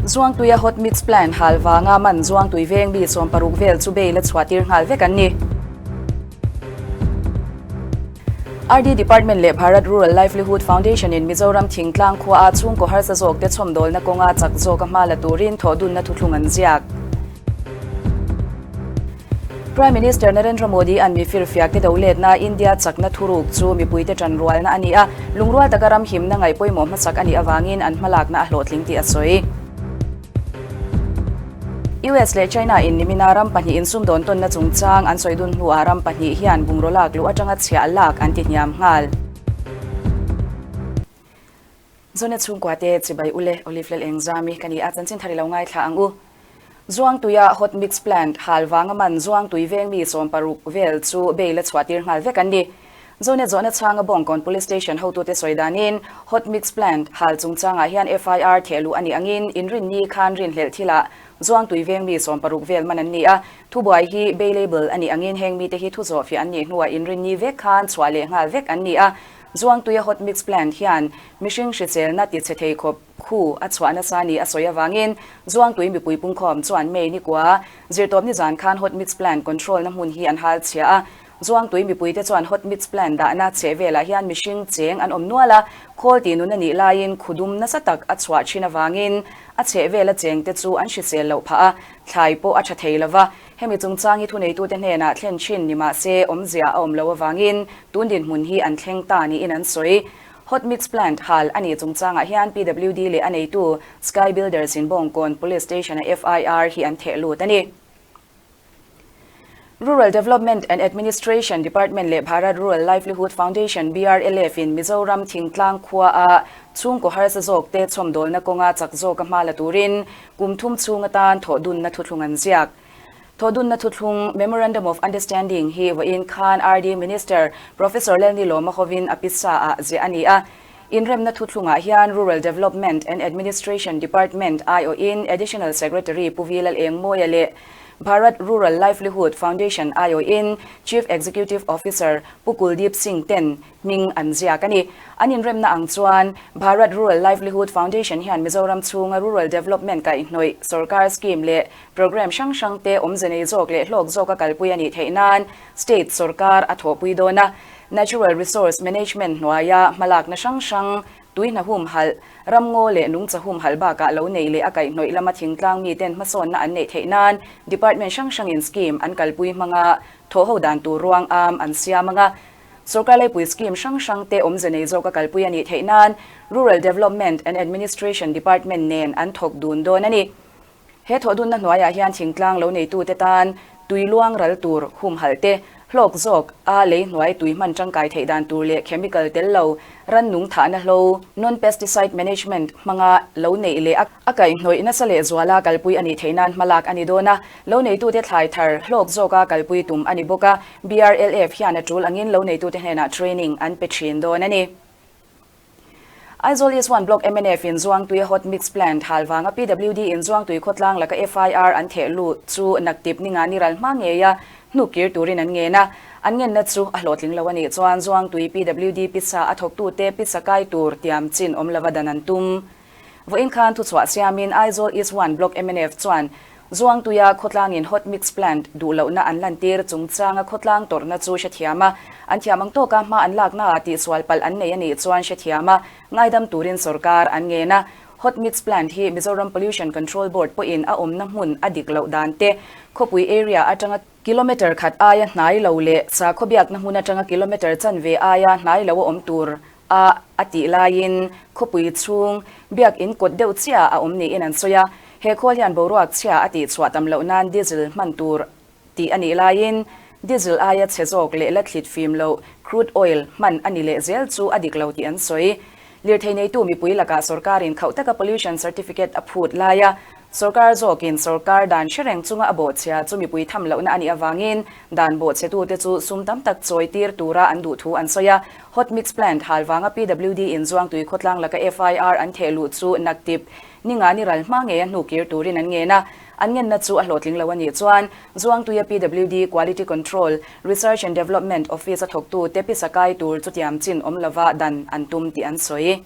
Zuangtuia Hot Mix Plant hal vanga man Zuangtui veng mi 60 vel chu bail a chhuahtir nghal vek an ni. RD Department leh Bharat Rural Livelihood Foundation in Mizoram thingtlang khua a chhungkaw harsa zawk te chhawmdawlna kawnga chak zawk a hma la turin thawhdunna thuthlung an ziak. Prime Minister Narendra Modi an mi firfiak te do letna India chakna thuruk chu mipuite tanrualna a ni a, lungrual taka ram himna ngaih pawimawh hmasak a nih avangin an hmalakna a hlawhtling tih a sawi. US leh China in nimina ram pahnihin sumdawn tawnna chungchang an sawi dun hnuah ram pahnih hian bungraw lak luh atanga chhiah lak an ti hniam nghal. Zone chhungkua te chibai ule Olive Lel Engzami ka ni a, chanchin thar i lo ngaithla ang u. Zuangtuia hot mix plant hal vanga man Zuangtui veng mi 60 vel chu bail a chhuahtir nghal vek an ni. Zone zawhna chhanga Bawngkawn Police Station hotute sawi danin hot mix plant hal chungchangah hian FIR thehluh a nih angin inrinni khan rinhlelh thilah Zuangtui veng mi 60 vel man an ni a, thubuai hi bailable a nih angin heng mite hi thu zawhfiah an nih hnuah inrinni vek khan chhuah leh nghal vek an ni a. Zuangtuia hot mix plant hian mihring hriselna ti chhe thei khawp khu a chhuah nasa ni a sawi avangin Zuangtui mipui pungkhawm chuan May ni kua zirtawp nizan khan hot mix plant control na hmun hi an hal chhia a. Zuangtui mipuite chuan hot mix plant dahna chheh velah hian mihring cheng an awm nual a, khawl tih nun a nih laiin khudum nasa tak a chhuah thin avangin a chheh vela chengte chu an hrisel loh phah a, thlai pawh a tha thei lova. Hemi chungchang hi thuneitute hnenah thlen thin ni mah se awmzia a awm loh avangin tun dinhmun hi an thleng ta niin an sawi. Hot Mix Plant hal a nih chungchangah hian PWD leh a neitu Sky Builders in Bawngkawn Police Station-a FIR hi an theh lut a ni. Rural Development and Administration Department leh Bharat Rural Livelihood Foundation, BRLF, in Mizoram thingtlang khua a chhungkaw harsa zawk te chhawmdawlna kawnga chak zawka hma la turin kum thum chhung atan thawhdunna thuthlung an ziak. Thawhdunna thuthlung, Memorandum of Understanding, hi vawiin khan RD Minister Professor Lalni Lawma hovin a pisa ah ziah a ni a. Inremna thuthlungah hian Rural Development and Administration Department aiawhin Additional Secretary Pu V Lalengmawia leh Bharat Rural Livelihood Foundation aiawhin Chief Executive Officer Pu Kuldeep Singh ten hming an ziak a ni. An inremna ang chuan Bharat Rural Livelihood Foundation hian Mizoram chhunga Rural Development kaihhnawih sorkar scheme leh programme hrang hrang te awmze nei zawk leh hlawk zawka kalpui a nih theih nan state sorkar a thawhpui dawn a. Natural Resource Management hnuaia hmalakna hrang hrang, tui hna humhalh, ramngaw leh nungcha humhalh bakah lo neih leh a kaihhnawih lama thingtlang miten hmasawnna an neih theih nan department hrang hrangin scheme an kalpui hmanga thawhho dan tur ruang am an siam ang a. Sorkar laipui scheme hrang hrang te awmze nei zawka kalpui a nih theih nan Rural Development and Administration Department nen an thawk dun dawn a ni. He thawhdunna hnuaiah hian thingtlang lo neitute tan tui luang ral tur humhalh te, hlawk zawk a lei hnuai tui hman tangkai theih dan tur leh chemical tel lo rannung thahna hlo, non-pesticide management, hmanga lo neih leh a kaihhnawih nasa leh zuala kalpui a nih theih nan hmalak a ni dawn a. Lo neitute thlai thar hlawk zawka kalpui tum a ni bawk a, BRLF hian a tul angin lo neitute hnenah training an pe thin dawn a ni. Aizawl East 1 Block mnf in Zuangtui Hot Mix Plant hal vanga PWD in Zuangtui khawtlang laka FIR an theh lut chu naktip ninga ni ral hma ngeia hnuk kir turin an ngen a. An ngenna chu a hlawhtling lo a nih chuan Zuangtui PWD pisa a thawktute pisa kai tur tiam chin awm lova dan an tum. Vawiin khan thuchhuah siamin Aizawl East 1 Block mnf chuan Zuangtuia khawtlangin Hot Mix Plant duh lohna an lantir chungchanga khawtlang tawrhna chu hrethiam a, an thiam ang tawka hma an laknaah tihsual palh an nei a nih chuan hrethiam a, ngaidam turin sawrkar an ngen a. Hot Mix Plant hi Mizoram Pollution Control Board pawhin a awmna hmun a dik loh dan te, khawpui area atanga kilometre khat aia hnai lo leh sakhaw biakna hmun atanga kilometre chanve aia hnai lo a awm tur a a tih laiin khawpui chhung biakin kawt deuh chiah a awm niin an sawi a. He khawl hian boruak chhia a tihchhuah tam loh nan diesel hman tur tih a nih laiin diesel aia chhe zawk leh la thlit fim loh crude oil hman a ni leh zel chu a dik lo tih an sawi. Lirthei neitu mipui lakah sorkarin khauh taka pollution certificate a phut laia sorkar zawkin sorkar dan hre reng chunga a bawhchhia chu mipui tham lohna a nih avangin dan bawhchhetute chu sum tam tak chawi tir tura an duh thu an sawi a. Hot mix plant hal vanga PWD in Zuangtui khawtlang laka FIR an theh luh chu naktip Ninga ni ral hma ngei a hnu kir turin an ngen a, an ngenna chu a hlawhtling lo a nih chuan Zuangtuia PWD Quality Control, Research and Development Office a thawktu te pisa kai tur chutiam chin awm lova dan an tum tih an sawi.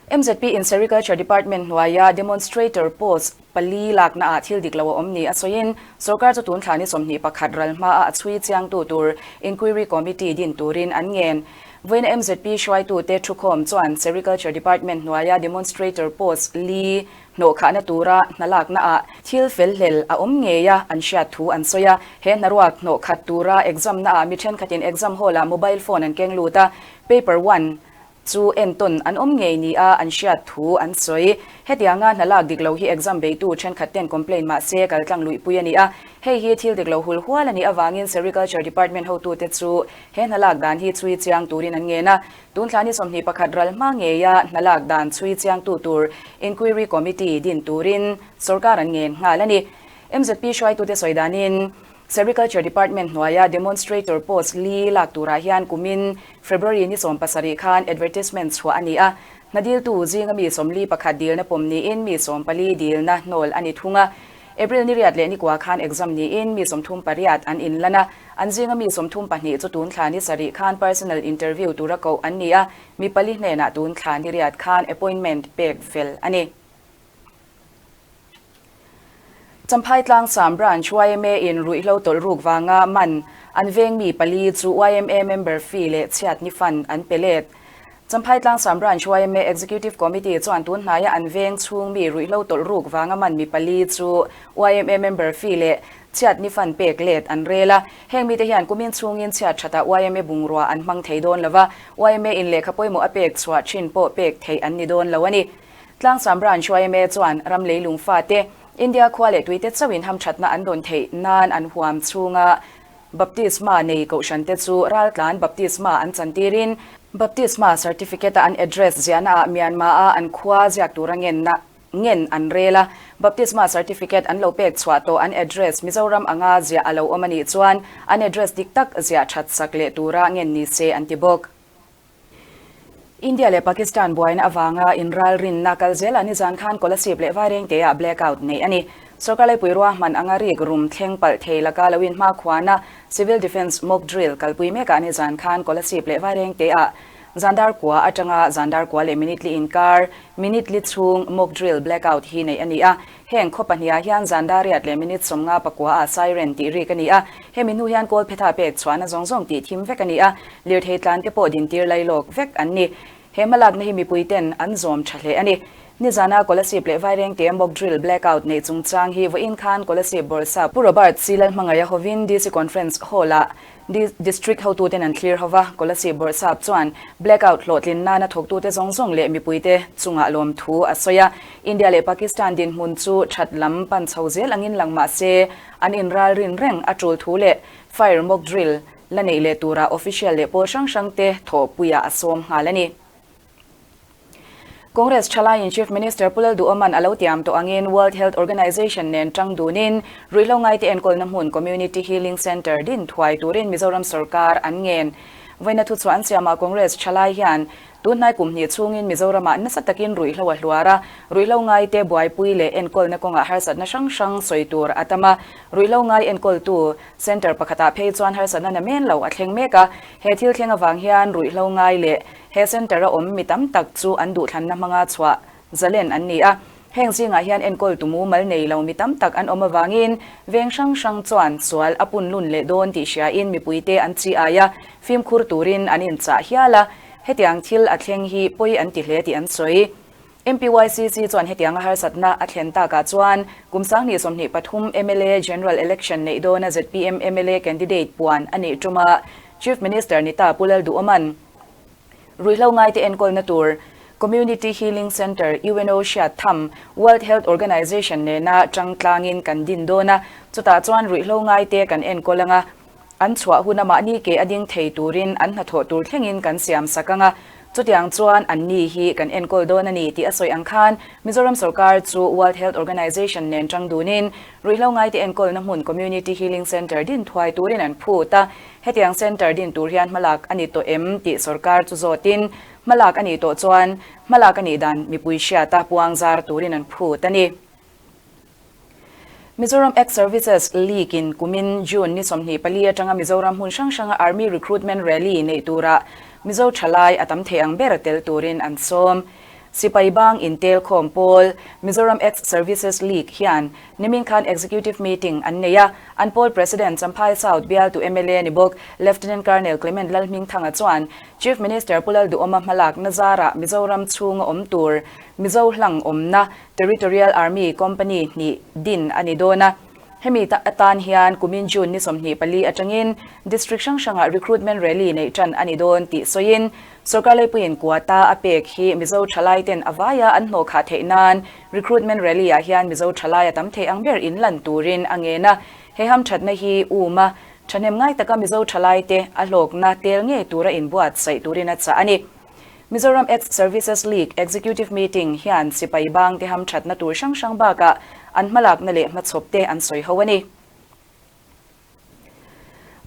MZP in Sericulture Department hnuaia Demonstrator post pali laknaah thil dik lo a awm ni a sawiin sorkar chu tun thla ni 21 ral hmaah a chhui chiangtu tur Inquiry Committee din turin an ngen. Vawiina MZP hruaitute thukhawm chuan Sericulture Department hnuaia Demonstrator post li hnawhkhahna tura hna laknaah thil fel hlel a awm ngei a an hriat thu an sawi a. He hnaruak hnawhkhat tura exam naah mi thenkhatin exam hall-ah mobile phone an keng lut a, paper one chu entawn an awm ngei nia an hriat thu an sawi. Hetianga hna lak dik lo hi exam beitu thenkhat ten complaint mah se kaltlang luihpui a ni a, hei hi thil dik lo hul hual a nih avangin Sericulture Department hotute chu he hna lak dan hi chhui chiang turin an ngen a. Tun thla ni 21 ral hma ngeia hna lak dan chhui chiangtu tur Inquiry Committee din turin sorkar an ngen nghal a ni. MZP hruaitute sawi danin Sericulture Department hnuaia Demonstrator post li lak turah hian kumin February ni 17 khan advertisement chhuah a ni a. Hna diltu zinga mi 41 dilna pawm niin mi 14 dilna hnawl a ni thung a. April ni riat leh ni kua khan exam niin mi 38 an inlan a. An zinga mi 32 chu tun thla ni sarih khan personal interview tura koh an ni a, mi pali hnenah tun thla ni riat khan appointment pek fel a ni. Champhai Tlangsam Branch yma in ruihhlo tawlh ruk vanga man an veng mi pali chu yma member fee leh chhiat ni fund an pe let. Champhai Tlangsam Branch yma Executive Committee chuan tun hnaia an veng chhung mi ruihhlo tawlh ruk vanga man mi pali chu yma member fee leh chhiat ni fund pek let an rel a. Heng mite hian kumin chhungin chhiat thatah yma bungrua an hmang thei dawn lova, yma in lehkha pawimawh a pek chhuah thin pawh pek theih an ni dawn lo a ni. Tlangsam Branch yma chuan ram leilung fate, India khua leh tuite chauhin hamthatna an dawn theih nan an huam chhunga Baptisma nei kohhrante chu raltlan Baptisma an chantirin, Baptisma certificate-a an address ziahnaah Myanmar-a an khua ziak tura ngenna ngen an rel a, Baptisma certificate an lo pek chhuah tawh an address Mizoram anga ziah a lo awm a nih chuan an address dik tak ziah that sak leh tura ngen ni se an ti bawk. India leh Pakistan buaina avanga inralrinna kal zelah nizan khan Kolasib leh Vairengte-ah blackout neih a ni. Sorkar laipui ruahman anga rik rum thleng palh thei laka lo inhmakhuana Civil Defence mock drill kalpui mekah nizan khan Kolasib leh Vairengte-ah Zandar kua atanga Zandar kua leh minute li inkar minute li chhung mock drill blackout hi neih a ni a. Heng khaw pahniha hian Zandar riat leh minute 59 ah siren tih rik a ni a. Hemi hnu hian kawl phetha pek chhuahna zawng zawng tih thim vek a ni a, lirthei tlan te pawh dintir lailawk vek an ni. He hmalakna hi mipui ten an zawm tha hle a ni. Nizana Kolasib leh Vairengte mock drill blackout neih chungchang hi vawiin khan Kolasib Bawrhsap Pu Robert C. Lalhmangaih a hovin DC Conference Hall-ah District hotuten an thlir hova, Kolasib Bawrhsap chuan blackout hlawhtlin nana thawktute zawng zawng leh mipuite chungah lawmthu a sawi a. India leh Pakistan dinhmun chu that lam pan chho zel angin lang mah se, an inralrin reng a tul thu leh fire mock drill la neih leh tura official leh pawl hrang hrangte thawhpuiah a sawm nghal a ni. Congress thalaiin Chief Minister Pu Lalduhoman a lo tiam tawh angin World Health Organization nen tang dunin ruihhlo ngaite enkawlna hmun Community Healing Centre din thuai turin Mizoram sorkar an ngen. Vawiina thuchhuah an siamah Congress thalai hian tunhnai kum hnih chhungin Mizoramah nasa takin ruihhlo a hluar a, ruihhlo ngaite buaipui leh enkawlna kawngah harsatna hrang hrang sawi tur a tam a, ruihhlo ngai enkawltu centre pakhatah phei chuan harsatna na men lo a thleng mek a, he thil thleng avang hian ruihhlo ngai leh He centre a awm mi tam tak chu an duhthlanna hmanga chhuah zalen an ni a. Heng zingah hian enkawl tu mumal nei lo mi tam tak an awm avangin veng hrang hrang chuan sual a pun lun leh dawn tih hriain mipuite an chi ai a, fimkhur turin an inchah hial a. Hetiang thil a thleng hi pawi an ti hle tih an sawi. MPYCC chuan hetianga harsatna a thlen takah chuan kum 2023 mla General Election neih dawna zpm mla candidate puan a nih tuma Chief Minister Nita Pu Lalduhoman Ruihhlo ngaite enkawlna tur Community Healing Centre, UNO hriat tham World Health Organization nena tang tlangin kan din dawn a, chutah chuan ruihhlo ngaite kan enkawl anga an chhuah huna mahni ke a ding thei turin an hnathawh tur thlengin kan siam sak anga chutiang chuan an ni hi kan enkawl dawn a ni tih a sawi ang khan Mizoram sorkar chu World Health Organization nen tang dunin ruihhlo ngaite enkawlna hmun Community Healing Centre din thuai turin an phut a. Hetiang centre din tur hian hmalak a ni tawh em tih sorkar chu zawtin hmalak a nih tawh chuan hmalak a nih dan mipui hriata puang zar turin an phut a ni. Mizoram Ex-Services League in kumin June ni 24 atanga Mizoram hmun hrang hranga Army Recruitment Rally neih turah Mizo thalai a tam thei ang ber tel turin an sawm. Sipai bang intel khawm pawl, Mizoram Ex-Services League hian nimin khan Executive Meeting an nei a, an pawl President Champhai South bialtu mla ni bawk Lieutenant Colonel Clement Lalhmingthanga chuan Chief Minister Pu Lalduhawma hmalakna zarah Mizoram chhunga awm tur Mizo hlang awmna Territorial Army Company hnih din a ni dawn a. Hemi atan hian kumin June ni 24 atangin District hrang hrangah Recruitment Rally neih tan a ni dawn tih sawiin Sorkar leipuiin quota a pek hi Mizo thalaiten a vaia an hnawh khah theih nan Recruitment Rally ah hian Mizo thalai a tam thei ang ber in lan turin a ngen a. He hamthatna hi um a thahnem ngai taka Mizo thalaite a hlawkna tel ngei tura inbuatsaih turin a chah a ni. Mizoram Ex-Services League Executive Meeting hian sipai bangte hamthatna tur hrang hrang bakah an hmalakna leh hmachhawp te an sawi ho a ni.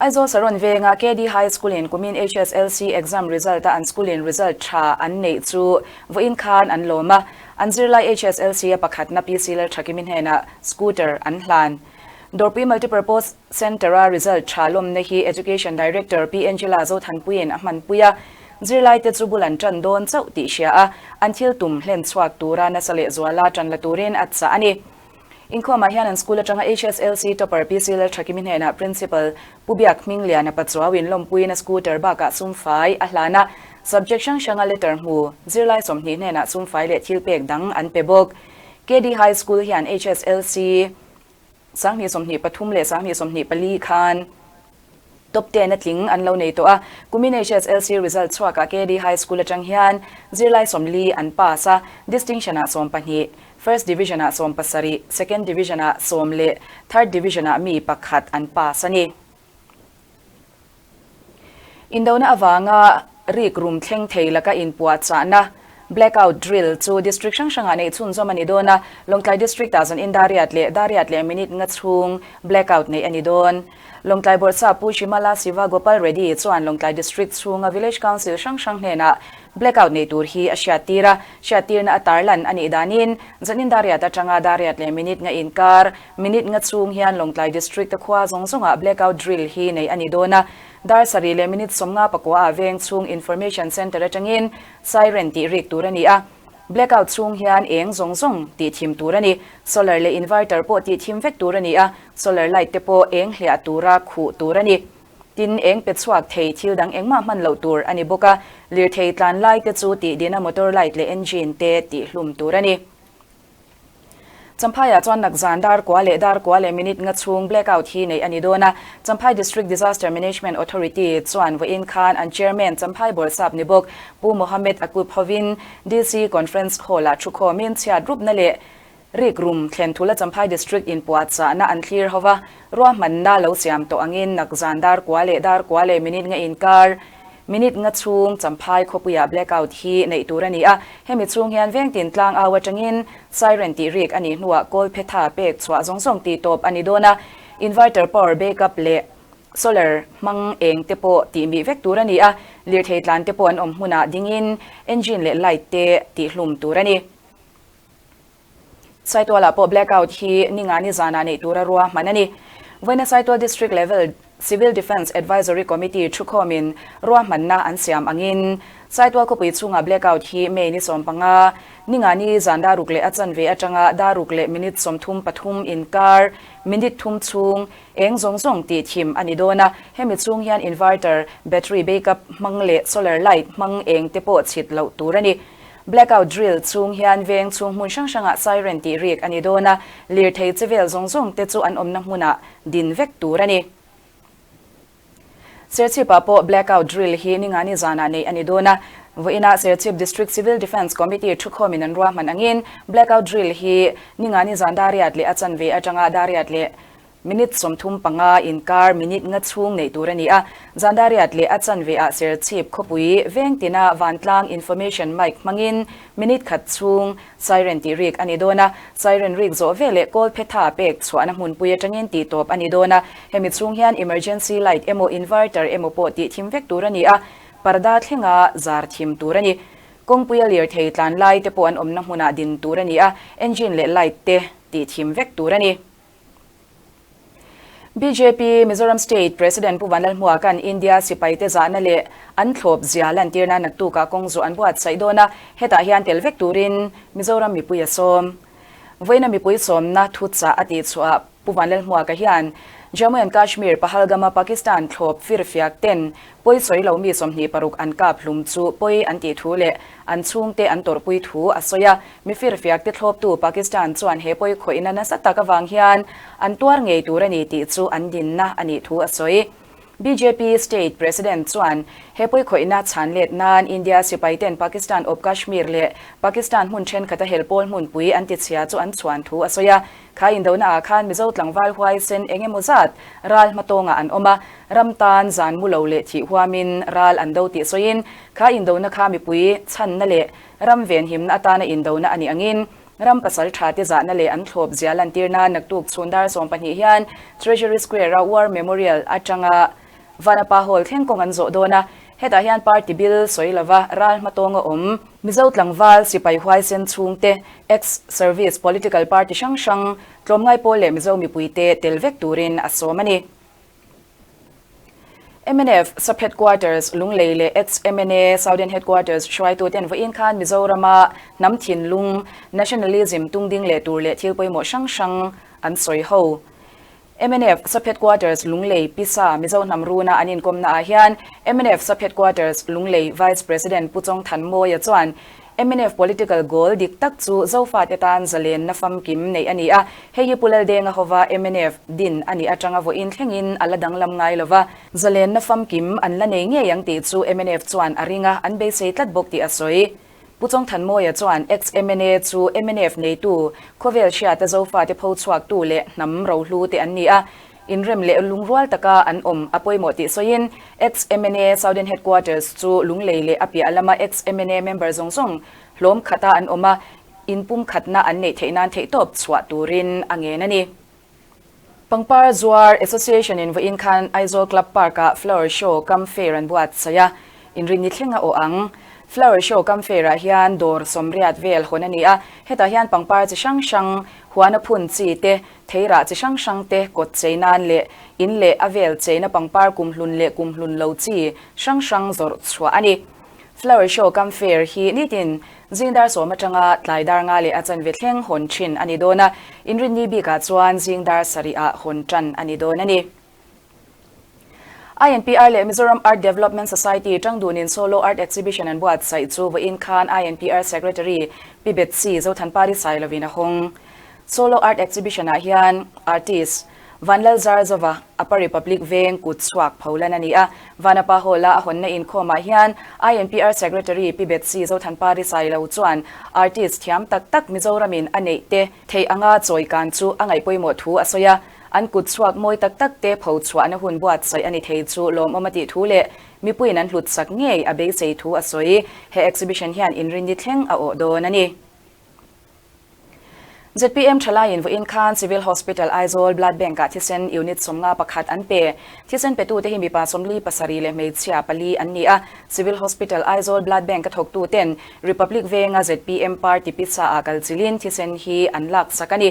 Aizawl Saron venga KD High School in kumin HSLC exam result a an school in result tha an neih chu vawiin khan an lawm a, an zirlai HSLC a pakhatna PC Lalthakimin hnenah scooter an hlan. Dawrpui Multipurpose Centre-a result tha lawmna hi Education Director Pi Angela Zothanpuiin a hmanpui a, zirlaite chu bul an tan dawn chauh tih hria a, an thil tum hlen chhuak tura nasa lehzuala tan la turin a chah a ni. Inkhawmah hian an school atanga HSLC topper PC Lalthakimi hnenah Principal Pu Biak Hmingliana Pachuauin lawmpuiin a scooter bakah sumfai a hlan a, subject hrang hranga letter hmu zirlai 20 hnenah sumfai leh thilpek dang an pe bawk. KD High School hian HSLC 2023 leh 2024 khan top 10 a tling an lo nei tawh a. Kumin HSLC result chhuakah KD High School atang hian zirlai 40 an pass a, distinction-ah 12, first division-ah 17, second division-ah 10 leh third division-ah mi pakhat an pass a ni. Indona avanga rik rum thleng thei laka inpuahchahna, Blackout drill, chu district hrang hrangah neih chhunzawm a ni dawn a, Lawngtlai district-ah zan in dariat leh dariat leh minute nga chhung blackout neih a ni dawn. Lawngtlai Bawrhsa Pu Shimala Siva Gopal Reddy chuan Lawngtlai district chhunga village council hrang hrang hnenah blackout neih tur hi a hriattir a, hriattirna a tarlan a nih danin zan in dariat atanga dariat leh minute nga inkar Minute nga chhung hian Lawngtlai District-a khua zawng zawngah blackout drill hi neih a ni dawn a, dar sarih leh minute 59 ah veng chhung Information Centre atangin siren tih rik tur a ni a. Blackout chhung hian eng zawng zawng tih thim tur a ni. Solar leh inverter pawh tih thim vek tur a ni a, solar light te pawh eng hliah tura khuh tur a ni. Tin, eng pe chhuak thei thil dang engmah hman loh tur a ni bawk a, lirthei tlan lai te chu tih dina motor light leh engine te tih hlum tur a ni. Champhaiah chuan nakzan dar kua leh dar kua leh minute nga chhung blackout hi neih a ni dawn a. Champhai District Disaster Management Authority chuan vawiin khan an Chairman Champhai Bawlsap ni bawk Pu Mohammed Akub hovin DC Conference Hall-ah thukhawmin chhiat rupna leh rik rum thlen thula Champhai District inpuahchahna an thlir hova ruahmanna lo siam tawh angin nakzan dar kua leh dar kua leh minute nga inkar Minute nga chhung Champhai khawpuiah blackout hi neih tur a ni a, hemi chhung hian vengtin tlang au atangin siren tih rik a nih hnuah kawl phetha pek chhuah zawng zawng tih tawp a ni dawn a, inverter power backup leh solar hmang eng te pawh tih mih vek tur a ni a, lirthei tlan te pawh an awm hmunah dingin engine leh light te tih hlum tur a ni. Saitualah pawh blackout hi ninga ni zanah neih tura ruahman a ni. Vawiina Saitual District Level Civil Defence Advisory Committee thukhawmin ruahmanna an siam angin Saitual khawpui chhungah blackout hi May ni 15, ninga ni zan daruk leh a chanve atanga daruk leh minute 33 inkar minute thum chhung eng zawng zawng tih thim a ni dawn a. Hemi chhung hian inverter, battery backup hmang leh solar light hmang eng te pawh chhit loh tur a ni. Blackout drill chhung hian veng chhung hmun hrang hrangah siren tih rik a ni dawn a, lirthei che vel zawng zawng te chu an awmna hmunah din vek tur a ni. Serchhipah pawh blackout drill hi ningani zanah neih a ni dawn a, vawiinah Serchhip District Civil Defence Committee thukhawmin an ruahman angin blackout drill hi ningani zan dariat leh a chanve atanga dariat leh Minute 35 inkar minute nga chhung neih tur a ni a, Zandariat leh a chanve ah Serchhip khawpui vengtina vantlang information mic hmangin minute khat chhung siren tih rik a ni dawn a, siren rik zawh ve leh kawl phetha pek chhuahna hmunpui atangin tih tawp a ni dawn a, hemi chhung hian emergency light emaw inverter emaw pawh tih thim vek tur a ni a, parda thlenga zar thim tur a ni. Kawngpuia lirthei tlan lai te pawh an awmna hmunah din tur a ni a, engine leh light te tih thim vek tur a ni. Bjp Mizoram State President Pu Vanlalhmuaka'n India sipaite zahna leh an thlawp zia lantirna naktukah kawng zawh an buatsaih dawn a, hetah hian tel vek turin Mizoram mipui a sawm. Vawiina mipui sawmna thuchah a tihchhuah Pu Vanlalhmuaka hian Jammu and Kashmir Pahalgam-a Pakistan thlawp firfiak ten pawi sawi lo mi 26 an kap hlum chu pawi an tih thu leh an chhungte an tawrhpui thu a sawi a. Mi firfiak te thlawptu Pakistan chuan he pawi khawihna nasa tak avang hian an tuar ngei tur a ni tih chu an dinna a nih thu a sawi. Bjp State President chuan he pawikhawihna chhan let nan India sipai ten Pakistan awp Kashmir leh Pakistan hmun thenkhat a hel pawl hmunpui an tichhia chu an chhuan thu a sawi a. Kha indona ah khan Mizo tlangval huaisen eng emaw zat ral hmatawngah an awm a, ram tan zan mu lo leh thih huamin ral an do tih sawiin kha indona kha mipui chhanna leh ram venhimna atana indona a nih angin Ram pasal tha te zahna leh an thlawp zia lantir nan naktuk chhun dar 12 hian Treasury Square a War Memorial atanga Vanapa Hall thleng kawng an zawh dawn a, hetah hian party bil sawi lova ral hmatawng a awm. Mizo tlangval sipai huaisen chhungte, ex-service political party hrang hrang, tlawmngai pawl leh Mizo mipuite tel vek turin a sawm a ni. Mnf Sub Headquarters Lunglei leh ex-MNA Southern Headquarters hruaituten vawiin khan Mizorama hnam thinlung, nationalism, tungding leh tur leh thil pawimawh hrang hrang an sawi ho. Mnf Sub Headquarters Lunglei Pisa Mizo hnam runa an inkawmna ah hian mnf Sub Headquarters Lunglei Vice President Pu Chawng Thanmawia chuan Mnf political goal dik tak chu Zofate tan zalenna famkim neih a ni a, hei hi Pu Laldenga hova mnf din a nih atanga vawiin thlengin a la danglam ngai lova, zalenna famkim an la nei ngei ang tih chu mnf chuan a ring a, an beisei tlat bawk tih a sawi. Pu Chawngthanmawia chuan ex-MNA chu mnf neitu, khawvel hriata Zofate pho chhuaktu leh hnam rohlu te an ni a, Inrem leh lungrual taka an awm a pawimawh tih sawiin ex-MNA Southern Headquarters chu Lunglei leh a piah lama ex-MNA member zawng zawng hlawm khata an awm a, inpumkhatna an neih theih nan theihtawp chhuah turin a ngen a ni. Pangpar Zuar Association in vawiin khan Aizawl Club Park-ah Flower Show cum Fair an buatsaih a, inrinni thleng a awh ang. Flower Show cum Fair-ah hian dawr 80 vel hawn a ni a, hetah hian pangpar chi hrang hrang, huana phun chi te, Theirah chi hrang hrang te kawt chei nan leh in leh a vel cheina pangpar kumhlun leh kumhlun lo chi hrang hrang zawrh chhuah a ni. Flower Show cum Fair hi nitin zing dar 10 atanga tlai dar 5 leh a chanve thleng hawn thin a ni dawn a, inrinni bikah chuan zing dar 7 ah hawn tan a ni dawn a ni. INPR leh Mizoram Art Development Society tangdunin Solo Art Exhibition an buatsaih chu vawiin khan INPR Secretary Pi Betsy Zothanpari Sailovin a hawng. Solo Art Exhibition ah hian artist Vanlal Zarzova, Upper Republic Veng kut chhuak pholan a ni a. Vanapa Hall-a a hawnna inkhawmah hian INPR Secretary Pi Betsy Zothanpari Sailo chuan artist thiam tak tak Mizoramin a neih te theih anga chawikan chu a ngaihpawimawh thu a sawi a. An kut chhuak mawi tak tak te pho chhuahna hun buatsaih a ni thei chu lawmawm a tih thu leh mipuiin an hlut sak ngei a beisei thu a sawi. He exhibition hian inrinni thleng a awh dawn a ni. Zpm thalaiin vawiin khan Civil Hospital Aizawl Blood Bank-ah thisen unit 51 an pe. Thisen petute hi mipa 47 leh hmeichhia pali an ni a. Civil Hospital Aizawl Blood Bank-a thawktuten Republic Venga zpm Party pizza-ah kal chilhin thisen hi an laksak a ni.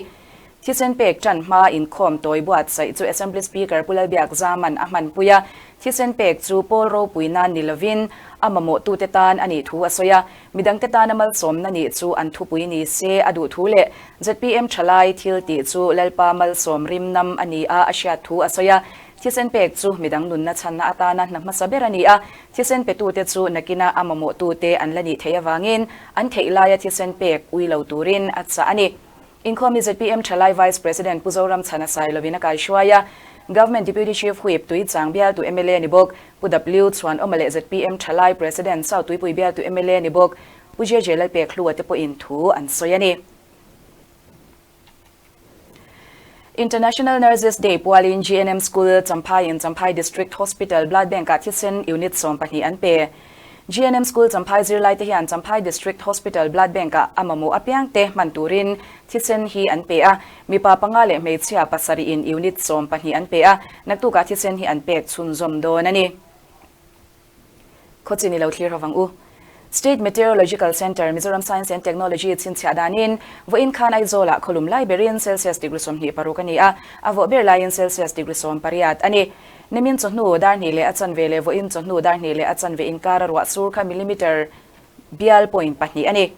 Thisen pek tan hma inkhawm tawi buatsaih chu Assembly Speaker Pu Lalbiak Zaman a hmanpui a, thisen pek chu pawl ropui nan ni lovin a mamawhtute tan a nih thu a sawi a, midangte tana malsawmna nih chu an thupui ni se a duh thu leh zpm thalai thil tih chu Lalpa malsawm rim nam a ni a a hriat thu a sawi a, thisen pek chu midang nunna chhanna atana hna hmasa ber a ni a, thisen petute chu nakina a mamawhtute an la nih theih avangin an theih laia thisen pek ui lo turin a chah a ni. Inkhawmi zpm Thalai Vice President Pu Zoram Chhana Sailovin a kaihruai a, Government Deputy Chief Whip Tuichang bialtu mla ni bawk Pu W Chhuanawma leh zpm Thalai President South Tuipui bialtu mla ni bawk Pu JJ Lalpekhlua te pawhin thu an sawi a ni. International Nurses Day pualin GNM School Champhai in Champhai District Hospital Blood Bank-ah thisen unit 12 an pe. GNM School Champhai zirlaite hian Champhai District Hospital Blood Bank-ah a mamawh apiangte hman turin thisen hi an pe a, mipa panga leh hmeichhia pasarihin unit 12 an pe a, naktukah thisen hi an pek chhunzawm dawn a ni. Khawchin i lo thlir ho vang u. State Meteorological Centre, Mizoram Science and Technology chhinchhiah danin vawiin khan Aizawlah khawlum lai berin Celsius degree 26 a ni a, a vawh ber laiin Celsius degree 18 a ni. Nimin chawhnu dar hnih leh a chanve leh vawiin chawhnu dar hnih leh a chanve inkara ruah sur kha millimeter bial point pahnih a ni.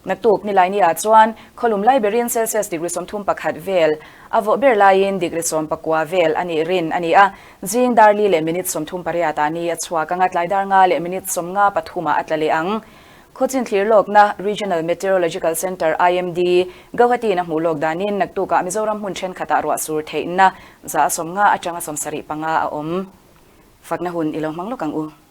Naktuk Nilaini ah chuan khawlum lai berin Celsius degree 31 vel a vawh ber laiin degree 19 vel a nih rin a ni a. Zing dar li leh minute 38 ah ni a chhuak anga tlai dar nga leh minute 53 ah a tla leh ang. Khawchin thlir lawkna Regional Meteorological Centre, IMD, Gauhati in a hmuh lawk danin naktukah Mizoram hmun thenkhatah ruah sur theihna 50% atanga 75 a awm. Fakna hun i lo hmang lawk ang u.